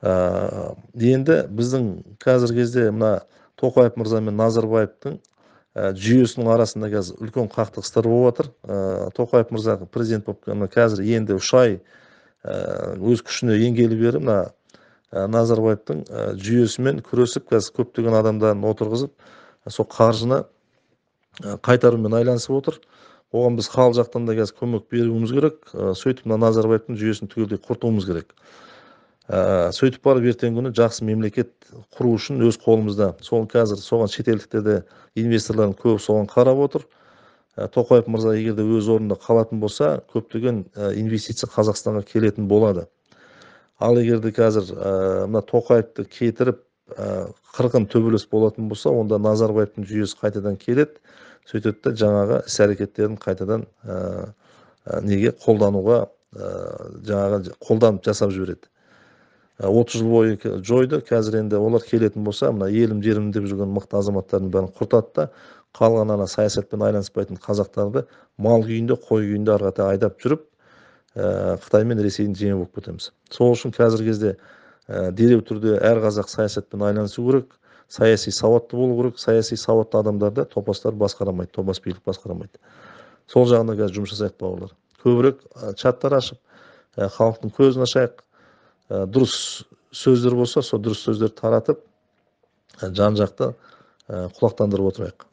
Енді біздің қазіргі кезде мына Тоқаев мырза мен Назарбаевтың жүйесінің арасында қазір үлкен қақтығыстар болып жатыр. Тоқаев мырза президент болып қазір енді 3 ай өз күшіне енгелі бері мына Назарбаевтың жүйесімен күресіп, қазір көптеген адамдарын отырғызып, сол қаржыны қайтарумен айланысып отыр. Оған біз халық жақтан да қазір көмек беруіміз керек. Сөйтіп мына Назарбаевтың жүйесін түгелдей құртуымыз керек. Сөйтіп барып ертеңгі күні жақсы мемлекет құру үшін өз қолымызда. Сол қазір соған шетелдіктер де, инвесторлардың көбі соған қарап отыр. Тоқаев мырза егер де өз орнында қалатын болса, көптеген инвестиция Қазақстанға келетін болады. Ал егер де қазір мына Тоқаевты кетіріп, қырғын төбелес болатын болса, онда Назарбаевтың жүйесі қайтадан келеді. Сөйтеді де жаңағы іс-әрекеттерін қайтадан неге қолдануға, жаңағы қолданып жасап жібереді. 30 жыл бойы жойды, қазір енді олар келетін болса, мына елім жерім деп жүрген мықты азаматтардың бәрін құртады да, қалған ана саясатпен айланыспайтын қазақтарды мал күйінде, қой күйінде ары қарата айдап жүріп, Қытай мен Ресейдің жемі болып кетеміз. Сол үшін қазіргі кезде дереу түрде әр қазақ саясатпен айланысу керек, саяси сауатты болу керек. Саяси сауатты адамдарды топастар басқарамайды, топас билік басқарамайды. Сол жағына қазір жұмыс жасайық, бауырлар. Көбірек чаттар ашып, халықтың көзін ашайық. Дұрыс сөздер болса, сол дұрыс сөздерді таратып, жан-жақты құлақтандырып отырайық.